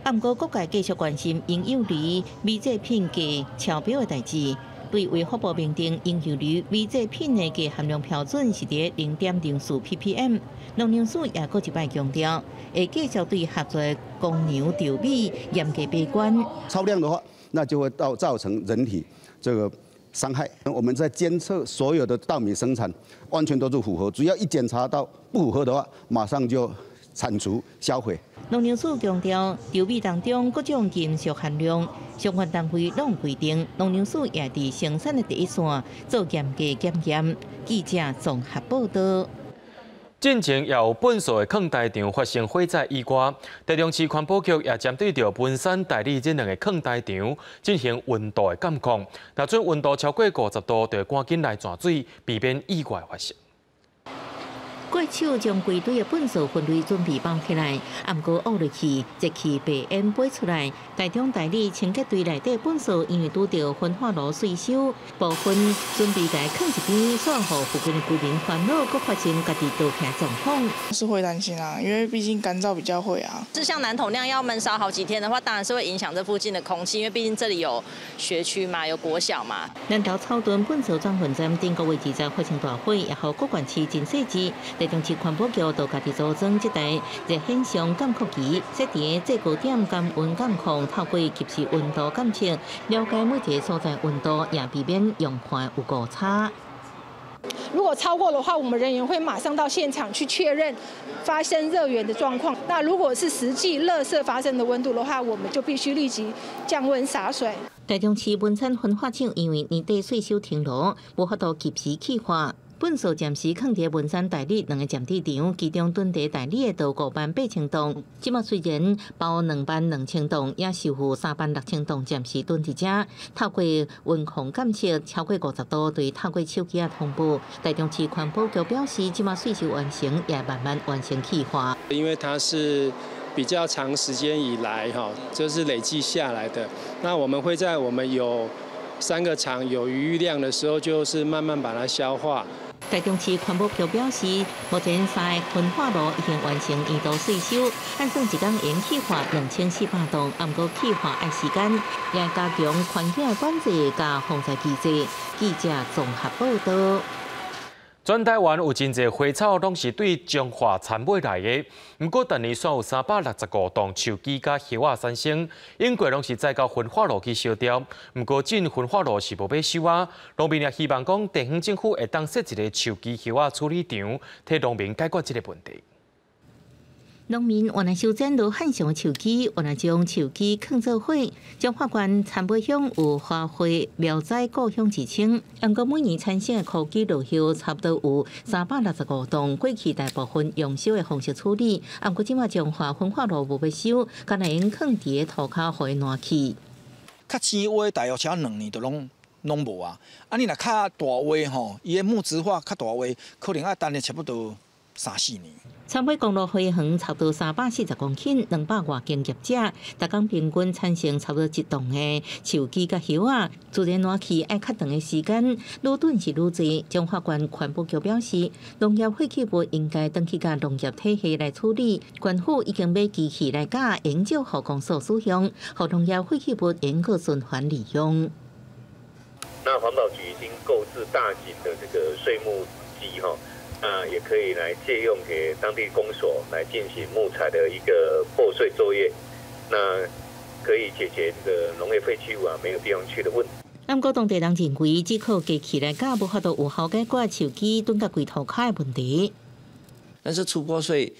[SPEAKER 4] 啊，毋過各界繼續關心嬰幼兒米製品鎘超標的代誌。對衛福部明定，嬰幼兒米製品的鎘含量標準是佇0.04 ppm。農糧署也閣一擺強調，會繼續對合作工廠稻米嚴格把關。
[SPEAKER 18] 超量的話，那就會造成人體這個傷害。我們在監測所有的稻米生產，完全都是符合，只要一檢查到不符合的話，馬上就鏟除銷毀。
[SPEAKER 4] 農糧署強調，稻米當中各種金屬含量，相關單位攏規定，農糧署也佇生產的第一線做嚴格檢驗。記者綜合報道。
[SPEAKER 1] 進前也有糞埽的囥台場發生火災意外，台中市環保局也針對著文山、大里這兩个囥台場進行溫度的監控，若準溫度超過50度，就趕緊來轉水，避免意外發生。
[SPEAKER 4] 過手將規堆的糞埽分類準備包起來，毋過挖落去，熱氣白煙飛出來。台中大里清潔堆內底糞埽，因為拄著焚化爐稅收部分準備共囥一邊，煞予附近的居民煩惱，閣發生家己倒起狀況。
[SPEAKER 5] 是會擔心啊，因為畢竟乾燥比較會啊。
[SPEAKER 20] 是像南投那樣要悶燒好幾天的話，當然是會影響這附近的空氣，因為畢竟這裡有學區嘛，有國小嘛。
[SPEAKER 4] 南投草屯糞埽轉運站頂個月20發生大火，也予各縣市真細緻。台中市環保局就家己組裝這台熱顯像監控機，設佇最高點監溫監控，透過及時溫度監測，了解每一个所在溫度，也避免用看有誤差。
[SPEAKER 21] 如果超過的話，我們人員會馬上到現場去確認發生熱源的狀況。那如果是實際垃圾發生的溫度的話，我們就必須立即降溫灑水。
[SPEAKER 4] 台中市文山焚化廠因為年底稅收停爐，無法度及時氣化。糞埽暫時囥佇文山、大里兩个暫置場，其中囤佇大里的都5萬8千噸。這馬雖然包2萬2千噸，也收復3萬6千噸暫時囤佇遮。透過溫控監測超過50度，對透過手機仔通報。台中市環保局表示，這馬稅收完成，也慢慢完成氣化。
[SPEAKER 22] 因為它是比較長時間以來，哈，就是累積下來的。那我們會在我們有3個廠有餘量的時候，就是慢慢把它消化。
[SPEAKER 4] 台中市環保局表示，目前三个焚化爐已經完成年度稅收，按算一工會氣化2400噸，毋過氣化愛時間，也加強環境的管制佮防災機制。記者綜合報道。
[SPEAKER 1] 全台灣有真濟花草，攏是對彰化採買來的。毋過，逐年煞有365棟樹枝佮葉仔產生，應過攏是載到焚化爐去燒掉。毋過，這焚化爐是無欲收啊。農民也希望講，地方政府會當設一个樹枝葉仔處理場，替農民解決這个問題。
[SPEAKER 4] 農民原來修剪羅漢松的樹枝，原來將樹枝囥做火。彰化縣田尾鄉有花卉苗栽故鄉之稱，毋過每年產生的枯枝落葉差不多有365棟，過去大部分用燒的方式處理，毋過這馬彰化焚化爐無欲收，干焦會用囥佇塗跤予伊爛去。
[SPEAKER 23] 較淺挖大約超2年就攏無啊！啊，你若較大挖吼，伊的木質化較大挖，可能愛等了差不多3、4年。
[SPEAKER 4] 田尾公路花園差不多340公頃，200外間業者，逐工平均產生差不多1棟的樹枝佮葉仔，自然爛去愛較長的時間，愈囤是愈濟。彰化縣環保局表示，農業廢棄物應該轉去共農業體系來處理。縣府已經買機器來共研究予公所使用，予農業廢棄物能夠循環利用。
[SPEAKER 24] 那環保局已經購置大型的這個碎木機，哈。那也可以來借用給當地公所來進行木材的一個破碎作業，那可以解決這個農業廢棄物啊沒有地方去的問題。
[SPEAKER 4] 毋過當地人認為，只靠機器來絞無法度有效解決樹枝囤甲規塗跤的問題。
[SPEAKER 25] 但是出破碎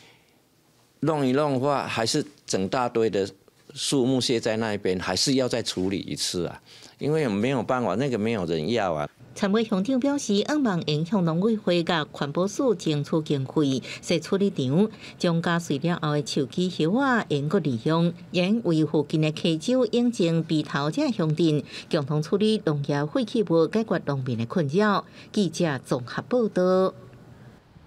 [SPEAKER 25] 弄一弄的話，還是整大堆的樹木屑在那邊，還是要再處理一次啊，因為沒有辦法，那個沒有人要啊。
[SPEAKER 4] 田尾鄉長表示，向望會向農委會佮環保署爭取經費，設處理場，將絞碎了後的樹枝葉仔會閣利用，也為附近的溪洲、永靖、埤頭這鄉鎮共同處理農業廢棄物，解決農民的困擾。記者綜合報道。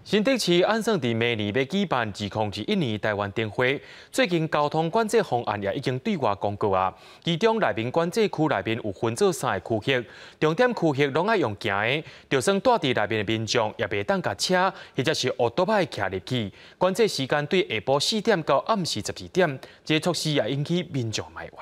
[SPEAKER 1] 新竹市按算佇明年欲舉辦2021年台灣燈會，最近交通管制方案也已經對外公告啊。其中內面管制區內面有分做三个區域，重點區域攏愛用行的，就算蹛佇內面的民眾也袂當共車或者是烏多擺騎入去。管制時間對下晡4點到暗時12點，這个措施也引起民眾埋怨。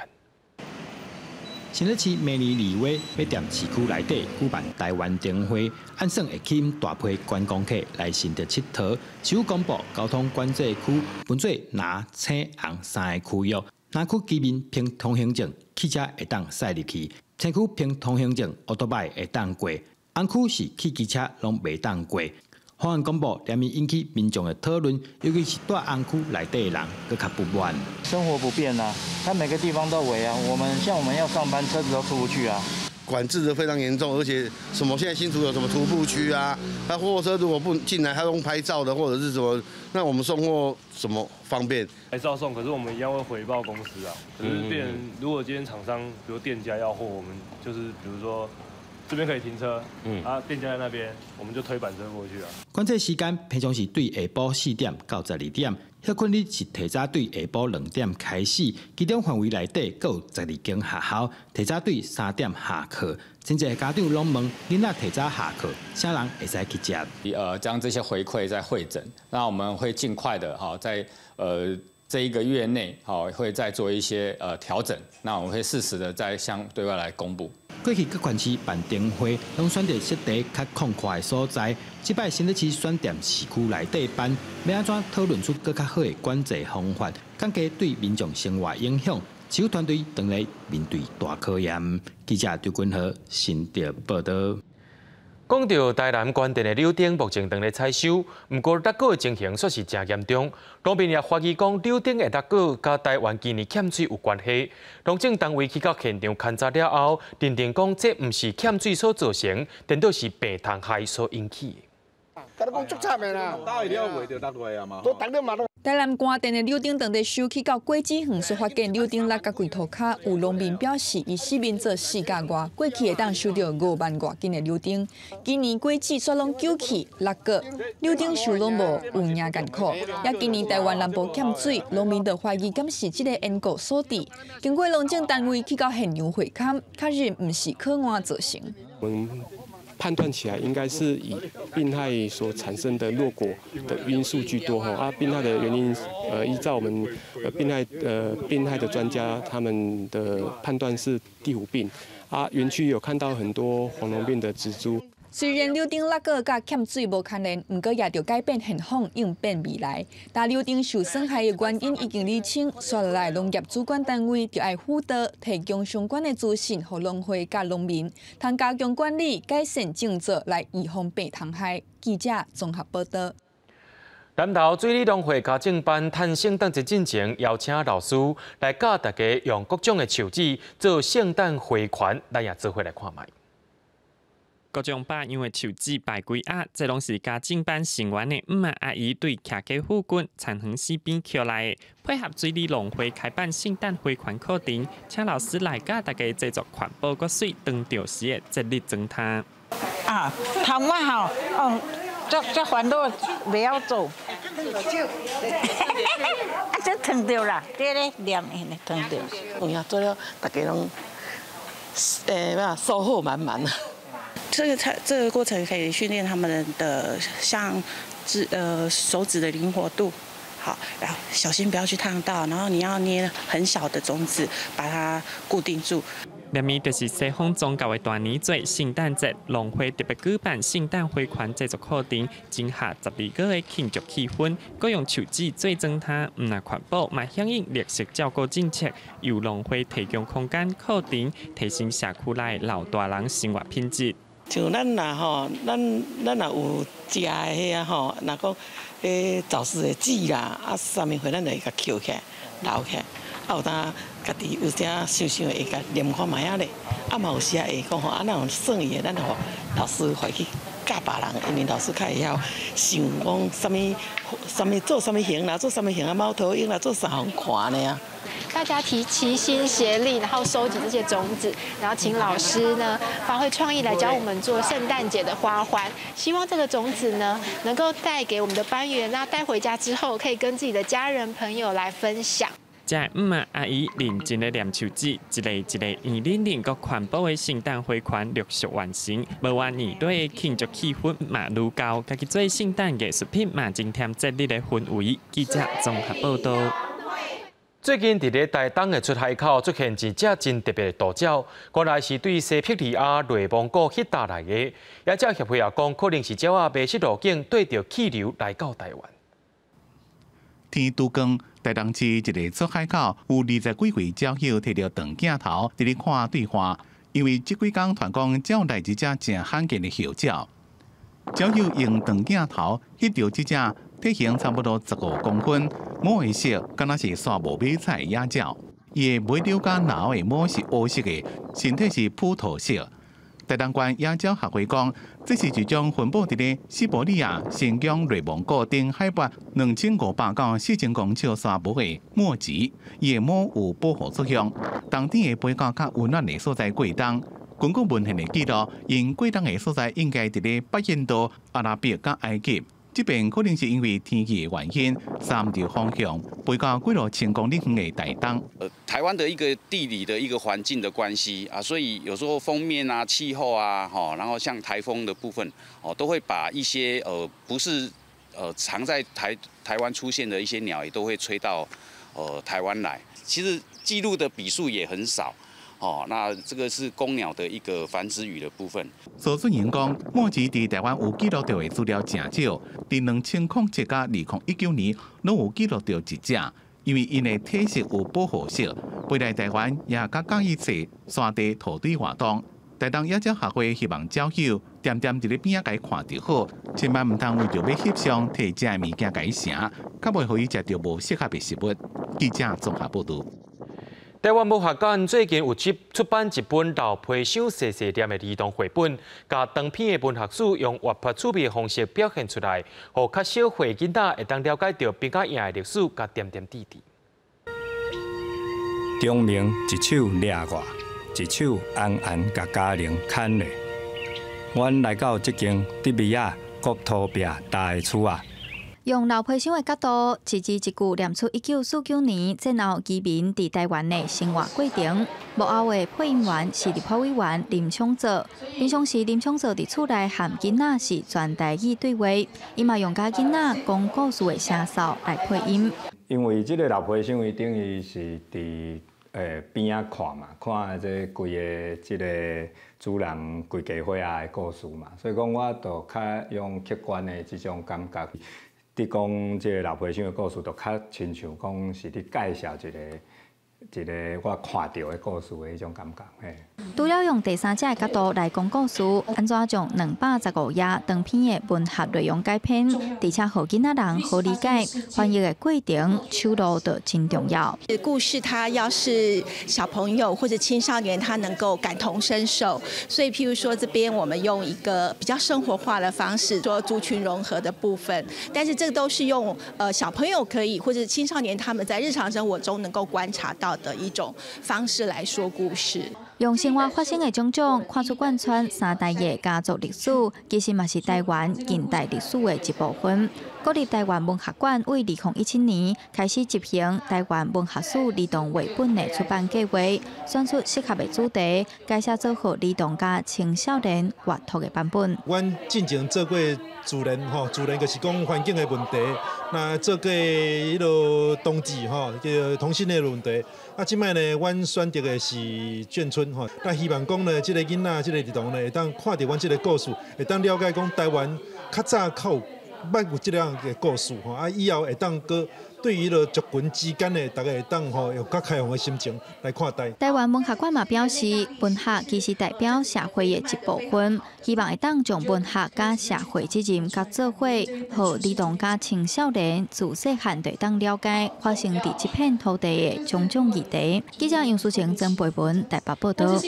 [SPEAKER 27] 新竹市明年2月欲佇市區內底舉辦台灣燈會，按算會吸引大批觀光客來新竹𨑨迌。市府公布交通管制區分做藍、青、紅三个區域，藍區居民憑通行證，汽車會當駛入去；青區憑通行證、歐多擺會當過，紅區是汽機車攏袂當過。方案公布，連綿引起民眾的討論，尤其是蹛紅區內底的人，閣較不滿。
[SPEAKER 6] 生活不便啊，他每個地方都圍啊，我們像我們要上班，車子都出不去啊。
[SPEAKER 8] 管制的非常嚴重，而且什麼現在新竹有什麼徒步區啊？那貨車如果不進來，他用拍照的或者是什麼，那我們送貨怎麼方便？
[SPEAKER 9] 還是要送，可是我們一樣會回報公司啊。可是變，如果今天廠商，比如店家要貨，我們就是比如說。這邊可以停車，啊，店家在那邊，我們就推板車過去啊。
[SPEAKER 27] 管制時間平常是對下晡4點到12點，歇睏日是提早對下晡2點開始，其中範圍內底閣有12間學校提早對3點下課。真濟家長攏問，囡仔提早下課，啥人會使去接？
[SPEAKER 10] 將這些回饋再彙整，那我們會盡快的哈，在這一個月內，好會再做一些調整，那我們會適時的再向對外來公布。
[SPEAKER 27] 過去各縣市辦燈會，攏選擇設地較曠闊的所在。這擺新北市選佇市區內底辦，欲按怎討論出閣較好的管制方法，降低對民眾生活影響。市府團隊當咧面對大考驗。記者張君和新竹報導。
[SPEAKER 1] 講到台南關店的柳丁，目前正咧採收，毋過落果的情形煞是誠嚴重。農民也懷疑講柳丁的落果佮台灣今年欠水有關係。農政單位去到現場勘查了後，認定講這毋是欠水所造成，顛倒是病蟲害所引起的。
[SPEAKER 11] 共你講足慘的啦，
[SPEAKER 12] 台南關店的柳丁當地收去到果子園，煞發現柳丁落甲規塗跤。有農民表示，伊四面做四甲外，過去會當收著5萬外斤的柳丁。今年果子煞攏久去落果，柳丁收攏無，有影艱苦。也今年台灣南部欠水，農民就懷疑敢是這个緣故所致。經過農政單位去到現場會勘，確認毋是渴旱造成。
[SPEAKER 13] 判斷起來應該是以病害所產生的落果的因素居多吼啊，病害的原因，依照我們病害的專家他們的判斷是地虎病啊，園區有看到很多黃龍病的植株。
[SPEAKER 12] 雖然柳丁落果佮欠水無關聯，毋過也著改變現況，應變未來。但柳丁受損害的原因已經釐清，紲落來農業主管單位就愛輔導，提供相關的資訊，予農會佮農民，通加強管理，改善種植來預防病蟲害。記者綜合報導。
[SPEAKER 1] 南投水里農會家政班趁聖誕節進前，邀請老師來教大家用各種的樹枝做聖誕花環，咱也做伙來看覓。
[SPEAKER 28] 各種百樣的樹枝擺幾盒，這攏是家政班成員的姆媽阿姨對徛家附近田園四邊撿來的。配合水里農會開辦聖誕花環課程，請老師來教大家製作環保閣媠當著時的節日裝屜。
[SPEAKER 29] 啊，頭我吼，哦，足足煩惱，袂曉做。啊，這燙著啦，這咧黏的，燙著。
[SPEAKER 30] 有影做了，大家攏咩收穫滿滿啊！
[SPEAKER 5] 這個過程可以訓練他們的像手指的靈活度，好，然後小心不要去燙到，然後你要捏很小的種子，把它固定住。
[SPEAKER 28] 連綿就是西方宗教的大年節聖誕節，農會特別舉辦聖誕花環製作課程，增加12個的慶祝氣氛，閣用樹枝做裝屜，毋但環保，嘛響應綠色照顧政策，由農會提供空間課程，提升社區內老大人生活品質。
[SPEAKER 30] 像咱若吼，咱若有食的彼仔吼，若講彼早市的籽啦，啊，啥物貨，咱就會共抾起來留起來。啊，有當家己有啥想想會共念看覓仔咧，啊嘛有時啊會講吼，啊，若有算伊的，咱予老師回去教別人，因為老師較會曉想講啥物啥物做啥物型啦，做啥物型啊，貓頭鷹啦，做啥予看呢。
[SPEAKER 21] 大家齊心協力，然後收集這些種子，然後請老師呢發揮創意來教我們做聖誕節的花環。希望這個種子呢能夠帶給我們的班員，那帶回家之後可以跟自己的家人朋友來分享。
[SPEAKER 28] 這姆媽阿姨認真的念樹枝，一个一个圓輪輪閣環保的聖誕花環陸續完成。無話年底的慶祝氣氛嘛愈高，家己做聖誕藝術品嘛增添節日的氛圍。記者綜合報導。
[SPEAKER 1] 最近佇咧台東的出海口出現一隻真特別的渡鳥，原來是對西伯利亞內蒙古彼搭來的。野鳥協會也講，可能是鳥仔迷失路徑，綴著氣流來到台灣。
[SPEAKER 31] 天拄光，台東市一个出海口有20幾位鳥友提著長鏡頭，佇咧看對岸。因為這幾工傳講鳥來一隻誠罕見的候鳥，鳥友用長鏡頭翕著這隻體型差不多15公分，毛的色敢若是沙無尾彩的野鳥。伊的尾鷯佮腦的毛是烏色的，身體是葡萄色。台東縣野鳥學會講，這是一種分布佇咧西伯利亞、新疆、內蒙古等海拔2500到4000公尺沙漠的墨鷙，伊的毛有保護作用。冬天會飛到較溫暖的所在過冬。根據文獻的記錄，𪜶過冬的所在應該佇咧北印度、阿拉伯佮埃及。這擺可能是因為天氣的原因，三條方向飛到幾落千公里遠的台東。
[SPEAKER 2] 台灣的一個地理的一個環境的關係啊，所以有時候鋒面啊、氣候啊，吼，然後像颱風的部分，哦，都會把一些不是常在台灣出現的一些鳥，也都會吹到台灣來。其實記錄的筆數也很少。哦，那這個是公鳥的一個繁殖羽的部分。
[SPEAKER 31] 蘇俊英講，目前佇台灣有記錄著的資料誠少，佇2007佮2019年攏有記錄著一隻，因為𪜶的體色有保護色，飛來台灣也較佮意踅山地土堆活動。台東野鳥學會希望鳥友恬恬佇咧邊仔共伊看就好，千萬毋通為著欲翕相，提食的物件共伊唌，較袂予伊食著無適合的食物。記者綜合報導。
[SPEAKER 1] 台灣文學館最近有出版一本老皮箱細細念的兒童繪本，共長篇的文學史用活潑趣味的方式表現出來，予較小歲囡仔會當了解著兵仔營的歷史佮點點滴滴。
[SPEAKER 3] 張明一手掠我，一手安安共嘉玲牽咧。阮來到這間得米亞國土壁大的厝仔。
[SPEAKER 7] 用老皮箱的角度，一字一句念出1949年戰後移民佇台灣的生活過程。幕後的配音員是立法委員林昶佐。平常時林昶佐佇厝內和囡仔是全台語對話，伊嘛用佮囡仔講故事的聲調來配音。
[SPEAKER 3] 因為這个老皮箱伊等於是佇邊仔看嘛，看這規个這个主人規家伙仔的故事嘛，所以講我就較用客觀的這種感覺。佇講這个老皮箱的故事，就較親像講是佇介紹一个一个我看著的故事的彼種感覺。嘿。
[SPEAKER 7] 除了用第三者的角度來講故事，按怎將215頁長篇的文學內容改編，而且予囡仔人好理解，翻譯的過程手路就真重要。
[SPEAKER 5] 故事它要是小朋友或者青少年，他能夠感同身受，所以譬如說這邊我們用一個比較生活化的方式做族群融合的部分，但是這都是用小朋友可以或者青少年他們在日常生活中能夠觀察到的一種方式來說故事。
[SPEAKER 7] 用生活發生的種種，看出貫穿三代的家族歷史，其實嘛是台灣近代歷史的一部分。國立台灣文學館為2017年開始執行台灣文學史兒童繪本的出版計劃，選出適合的主題，改寫做予兒童佮青少年閱讀的版本。
[SPEAKER 11] 阮進前做過自然吼，自然就是講環境的問題，那做過彼个同志吼，叫同性的問題。啊，這擺呢，阮選擇的是眷村吼，那希望講呢，這个囡仔、這个兒童呢，會當看著阮這个故事，會當了解講台灣較早較有捌有這樣的故事吼，啊，以後會當閣對彼个族群之間的，大家會當吼用較開放的心情來看待。
[SPEAKER 7] 台灣文學館嘛表示，文學其實代表社會的一部分，希望會當將文學佮社會責任佮做伙，予兒童佮青少年自細漢就會當了解發生佇這片土地的種種議題。記者楊淑晴、曾培文台北報導。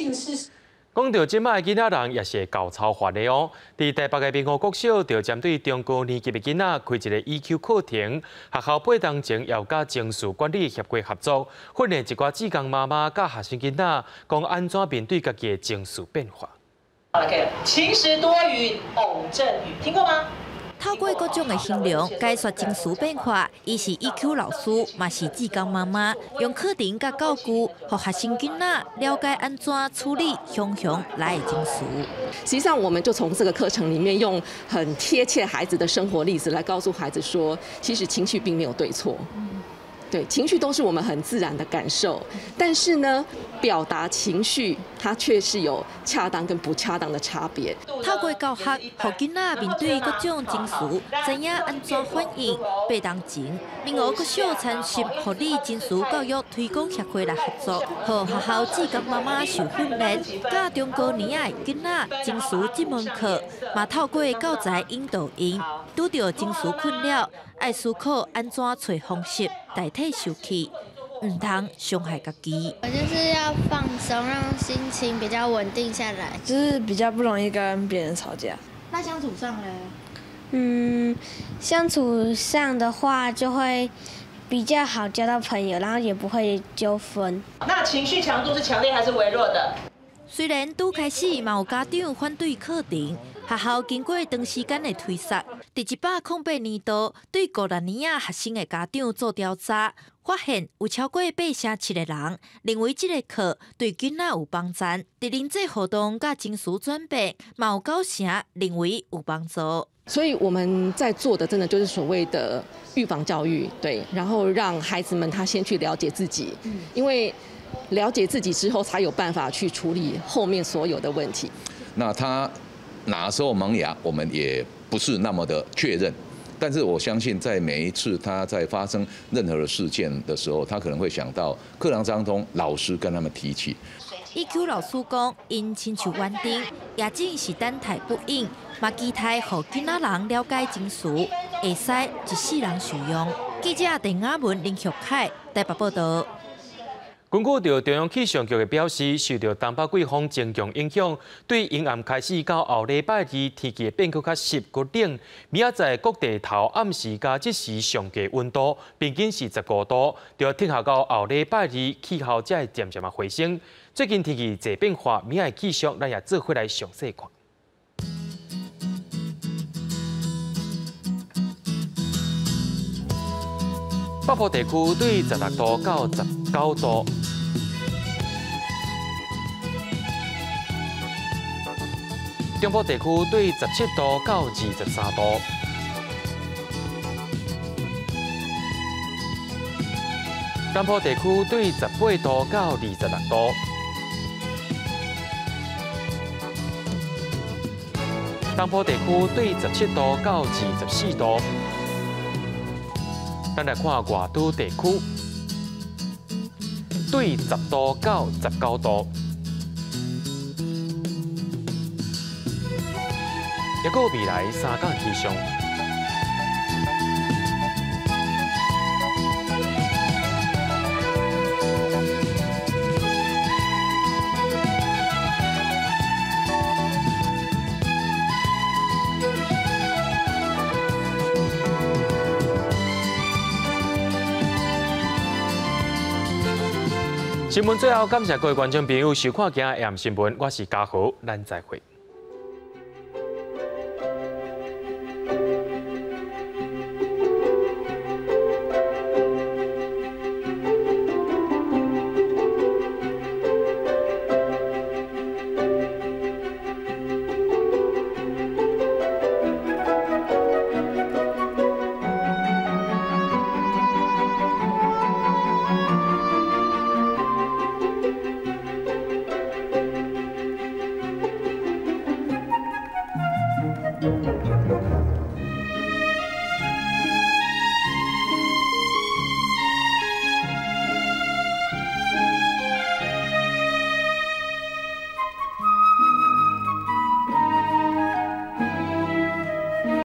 [SPEAKER 1] 講著這擺的囡仔人也是會𠢕操煩的哦。佇台北的明湖國小，就針對中高年級的囡仔開一個 EQ 課程，學校八當前也有佮情緒管理協會合作，訓練一寡志工媽媽佮學生囡仔，講按怎面對家己的情緒變化。
[SPEAKER 14] 好了，可以了。晴時多雲，偶陣雨，聽過嗎？
[SPEAKER 15] 透過各種的形容解說情緒變化，伊是 EQ 老師，嘛是志工媽媽，用課程佮教具，予學生囡仔了解按怎處理雄雄來的情緒。
[SPEAKER 16] 實際上，我們就從這個課程裡面，用很貼切孩子的生活例子來告訴孩子說，其實情緒並沒有對錯。對，情緒都是我們很自然的感受，但是呢，表達情緒，它卻是有恰當跟不恰當的差別。
[SPEAKER 15] 透過教學，予囡仔面對各種情緒，知影按怎反應。8年前，明湖國小參與護理情緒教育推廣協會來合作，予學校志工媽媽受訓練，教中高年的囡仔情緒這門課，嘛透過教材引導𪜶，拄著情緒困擾，愛思考按怎揣方式代替受氣，毋通傷害家己。
[SPEAKER 4] 我就是要放鬆，讓心情比較穩定下來，
[SPEAKER 6] 就是比較不容易跟別人吵架。
[SPEAKER 4] 那相處上呢？相處上的話就會比較好交到朋友，然後也不會糾紛。
[SPEAKER 14] 那情緒強度是強烈還是微弱的？
[SPEAKER 15] 雖然拄開始嘛有家長反對課程，學校經過長時間的推說，佇108年度對56年仔學生的家長做調查，發現有超過87%的人認為這個課對囡仔有幫助。佇人際互動佮情緒轉變，嘛有9成認為有幫助。
[SPEAKER 16] 所以我們在做的，真的就是所謂的預防教育，對，然後讓孩子們他先去了解自己，因為了解自己之後，才有辦法去處理後面所有的問題。
[SPEAKER 17] 那他哪時候萌芽，我們也不是那麼的確認，但是我相信，在每一次他在發生任何的事件的時候，他可能會想到課堂當中老師跟他們提起。
[SPEAKER 15] EQ 老師講，𪜶親像園丁，也正是等待不應，嘛期待予囡仔人了解情緒，會使一世人受用。記者鄧雅文、林玉凱台北報道。
[SPEAKER 1] 根據著中央氣象局的表示，受著東北季風增強影響，對陰暗開始到後禮拜二，天氣會變閣較濕閣冷。明仔載各地頭暗時佮這時上低溫度平均是15度，著天候到後禮拜二，氣候才會漸漸仔回升。最近天氣濟變化，明仔氣象咱也做伙來詳細看。北部地區對16度到19度，中部地區對17度到23度，南部地區對18度到26度，東部地區對17度到24度。咱來看外島地區，對10度到19度，抑閣未來3天氣象。新聞最後，感謝各位觀眾朋友收看今日 AM 新聞，我是嘉豪，咱再會。